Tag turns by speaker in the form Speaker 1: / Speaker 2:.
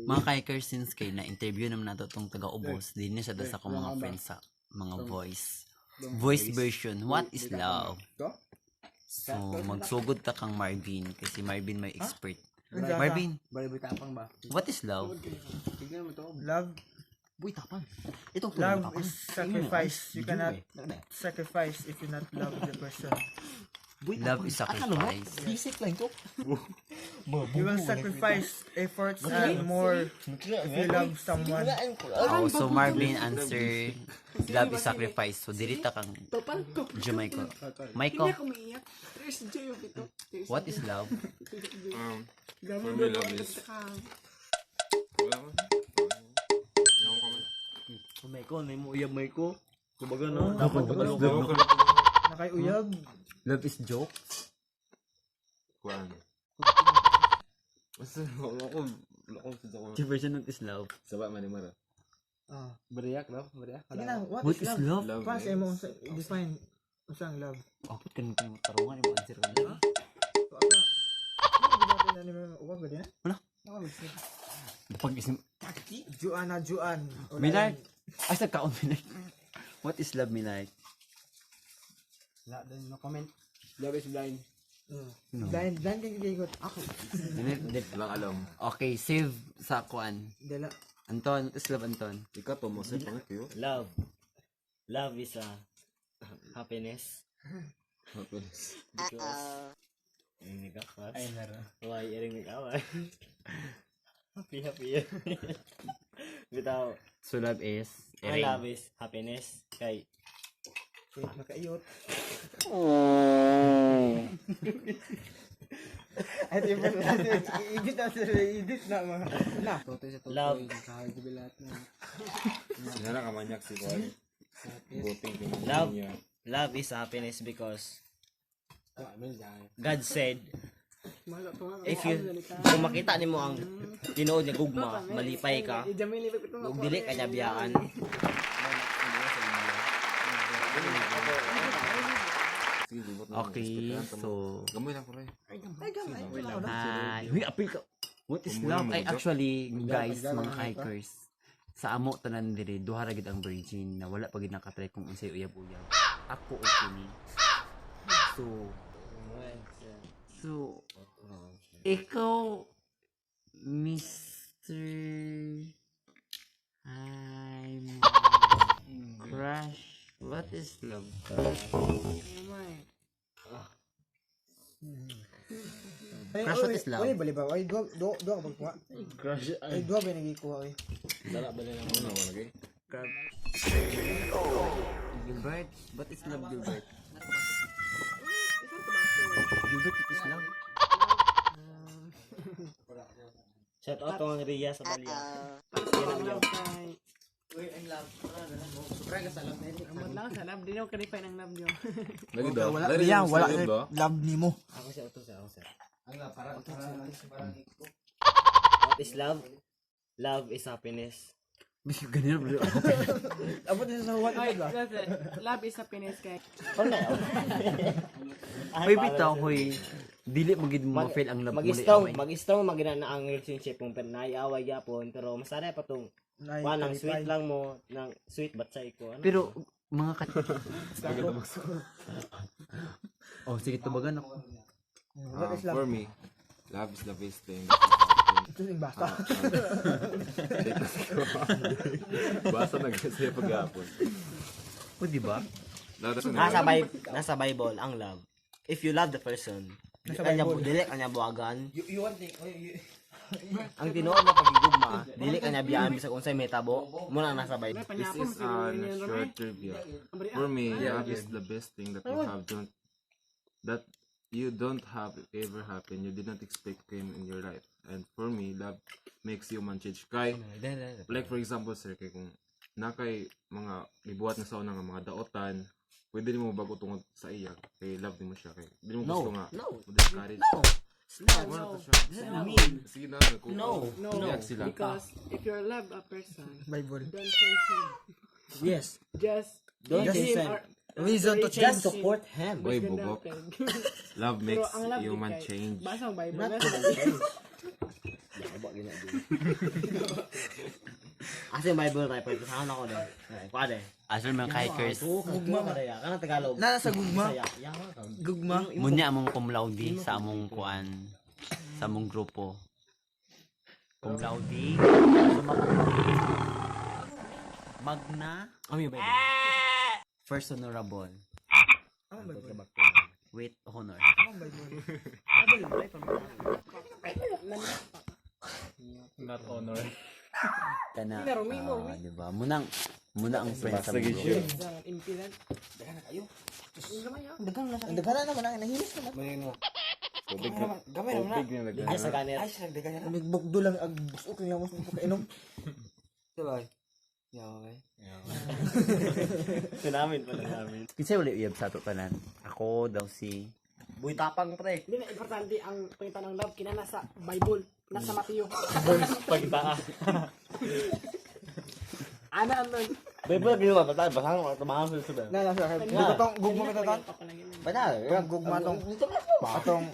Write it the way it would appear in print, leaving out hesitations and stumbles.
Speaker 1: Mga ka-hikers, since kay na-interview naman nato tong taga-ubos, din na siya sa akong mga friends sa mga voice version. What is love? So, magsugod ta kang Marvin kasi Marvin may expert. Marvin, what is love?
Speaker 2: Love. Love is sacrifice. You cannot sacrifice if you not love the person.
Speaker 1: Love is sacrifice.
Speaker 2: You will sacrifice efforts and more if you love someone.
Speaker 1: Oh, so Marvin answer, love is sacrifice. So diri ta kang Jamaica. Michael, what is love?
Speaker 3: For me, love is... Wala ko. Wala ko man.
Speaker 4: May ko, may mo uyab may ko. Kumbaga no, dapat kabalo ka.
Speaker 3: Love ko.
Speaker 2: Nakayuyab.
Speaker 1: Love is joke.
Speaker 3: Kuan. Basta, wala ko. Wala ko sa ako.
Speaker 1: Version of is love.
Speaker 3: Saba man ni Mara.
Speaker 2: Ah.
Speaker 4: Bariyak no, bariyak.
Speaker 2: Sige na, what
Speaker 1: What
Speaker 2: is
Speaker 1: is
Speaker 2: love?
Speaker 1: love?
Speaker 3: Love
Speaker 2: Pass
Speaker 3: is...
Speaker 2: mo unsa define unsang love.
Speaker 1: Oh, put ka nang tarungan mo answer ka lang.
Speaker 2: So, ako, ano ba na nimo uwa ba din?
Speaker 1: Wala.
Speaker 2: Ako mag-sleep.
Speaker 1: Pag isim
Speaker 2: Juan na Juan.
Speaker 1: Milay. Ay, sa kaon Milay. What is love, Milay?
Speaker 4: Wala din no comment. Love is blind.
Speaker 1: No.
Speaker 2: Blind blind kay gigot.
Speaker 1: Ako.
Speaker 3: Walang alam.
Speaker 1: Okay, save sa kuan.
Speaker 2: Dala.
Speaker 1: Anton, what is love, Anton?
Speaker 3: Ikaw to mo sa pangit kayo.
Speaker 4: Love. Love is a happiness.
Speaker 3: Happiness.
Speaker 4: Because ay nagakas. Ay nara. Why iring nag-away? Happy happy. Bitaw,
Speaker 1: So love is
Speaker 4: ang love is happiness kay
Speaker 2: Wait, makaiyot. Ay, di ba? Edit na sila, edit na mga. Na.
Speaker 4: Love.
Speaker 3: Sinara ka manyak si Kuan. Boting ko.
Speaker 4: Love. Love is happiness because God said if you kung makita nimo ang tinuod nga gugma, malipay ka ug dili ka niya biyaan.
Speaker 3: Sige, gibot na.
Speaker 1: Okay, so
Speaker 3: Gamoy na ko rin.
Speaker 1: Hi. Uy, apil ka. What is
Speaker 3: Umulan
Speaker 1: love?
Speaker 3: mo,
Speaker 1: Ay,
Speaker 3: Dok.
Speaker 1: actually, guys, mga hikers, sa amo tanan diri, duha ra gid ang virgin na wala pa gid nakatry kung unsay uyab-uyab. Ako o kini. So, ikaw, Mr. Hi, my crush. What is love? Crush, what is love?
Speaker 2: Uy, bali ba? Ay, duwa, duwa, duwa ka pagkuha.
Speaker 4: Crush.
Speaker 2: Ay, duwa ba nagikuha, oy?
Speaker 4: Dala ba nila
Speaker 3: Ano wala kay?
Speaker 1: Gilbert, what is love, Gilbert? Gilbert, what is love?
Speaker 4: Shout out to ang Ria sa Balya.
Speaker 5: Lang sa love, di na ko ka ng love niyo.
Speaker 3: Lagi daw.
Speaker 2: Wala,
Speaker 3: Lagi
Speaker 2: iya,
Speaker 3: daw,
Speaker 2: wala
Speaker 3: lagi daw.
Speaker 2: love nimo.
Speaker 4: Ako siya utos, ako siya. What is love? Love is happiness.
Speaker 1: Ganyan bro.
Speaker 2: Abot na sa what
Speaker 5: Ay,
Speaker 2: is ba?
Speaker 5: listen, love is happiness kay.
Speaker 1: Hoy, bitaw, hoy. Dili mo gid mo ma-feel ang love mo.
Speaker 4: Mag-strong, mag-strong magina na ang relationship kung pero naiaway gyapon pero masarap pa tong
Speaker 2: Nay,
Speaker 4: kuan ang
Speaker 2: kalipay.
Speaker 4: sweet lang mo nang sweet batsay ko ano.
Speaker 1: Pero, mga ka... Oh, sige, tubagan ako.
Speaker 2: What is love?
Speaker 3: For me, love is the best thing.
Speaker 2: Ito yung basta.
Speaker 3: Basta nag-say paghapon.
Speaker 1: O, di ba?
Speaker 4: Nasa Bible ang love. If you love the person, dili
Speaker 2: Nasa
Speaker 4: ka niya
Speaker 2: Bible.
Speaker 4: dili ka niya buwagan.
Speaker 2: You want it? Oh, you,
Speaker 4: Ang tinuod na pagigugma, dili ka niya biyaan bisag unsay mahitabo, mo na nasa Bible.
Speaker 3: This is a short trivia. For me, love is the best thing that you have don't that you don't have ever happen. You did not expect came in your life. And for me, love makes human change. Kay, like for example, sir, kay kung nakay mga gibuhat na sa una nga mga daotan, pwede nimo bago tungod sa iya kay love nimo siya kay di mo
Speaker 4: No.
Speaker 3: gusto nga
Speaker 4: No.
Speaker 3: mo-discourage.
Speaker 4: No.
Speaker 3: Wala to siya. Sige na,
Speaker 4: No.
Speaker 5: No.
Speaker 3: Iyak sila.
Speaker 5: Because if you love a person,
Speaker 2: Bible.
Speaker 5: don't change him.
Speaker 4: Yes.
Speaker 5: Just
Speaker 4: Don't
Speaker 5: give
Speaker 4: change
Speaker 5: him
Speaker 4: him.
Speaker 2: Reason to change.
Speaker 4: Just support him.
Speaker 3: Oy,
Speaker 5: Ganda
Speaker 3: bugok.
Speaker 5: peg.
Speaker 3: Love
Speaker 5: Pero
Speaker 3: makes
Speaker 5: ang love
Speaker 3: human
Speaker 5: kay-
Speaker 3: change.
Speaker 5: Basa ang Bible.
Speaker 4: Not
Speaker 5: Nasa-
Speaker 4: Yaba gina di. Asa yung Bible tayo, pwede saan ako din. Ay, kuha din.
Speaker 1: Asal mga hikers.
Speaker 4: Gugma ka rin. Kana Tagalog.
Speaker 2: Nana sa gugma.
Speaker 4: Bisaya. Yawa ka.
Speaker 2: Gugma.
Speaker 1: Munya among cum laude sa among kuan sa among grupo. Cum laude. Summa cum laude. Magna.
Speaker 4: Ano yung Bible?
Speaker 1: First honorable. With honor.
Speaker 3: Not honor.
Speaker 1: Kana, ah, di ba? Muna ang friend sa among grupo.
Speaker 5: Ang impilan.
Speaker 2: Ang daghan na naman ang nahilis naman.
Speaker 3: Tubig na. Tubig na lagay.
Speaker 4: Ay, sa ganit.
Speaker 2: Nagbukdo lang ag busok lang mo sa pagkainom.
Speaker 4: Sinamin pala namin.
Speaker 1: Kinsa wala uyab sa ato tanan? Ako daw si
Speaker 4: Buy tapang pre.
Speaker 5: Hindi na importante ang pangita ng love kina nasa Bible, nasa Mateo.
Speaker 4: Pagtaa.
Speaker 5: Ana ang nun.
Speaker 4: Bible ginawa pa tayo. Basahan mo. Tumahan sa
Speaker 2: Na nasa gugma tong gugma
Speaker 5: Kanina
Speaker 2: ka
Speaker 5: pa
Speaker 2: tan.
Speaker 5: lang yun.
Speaker 2: Tong gugma tong atong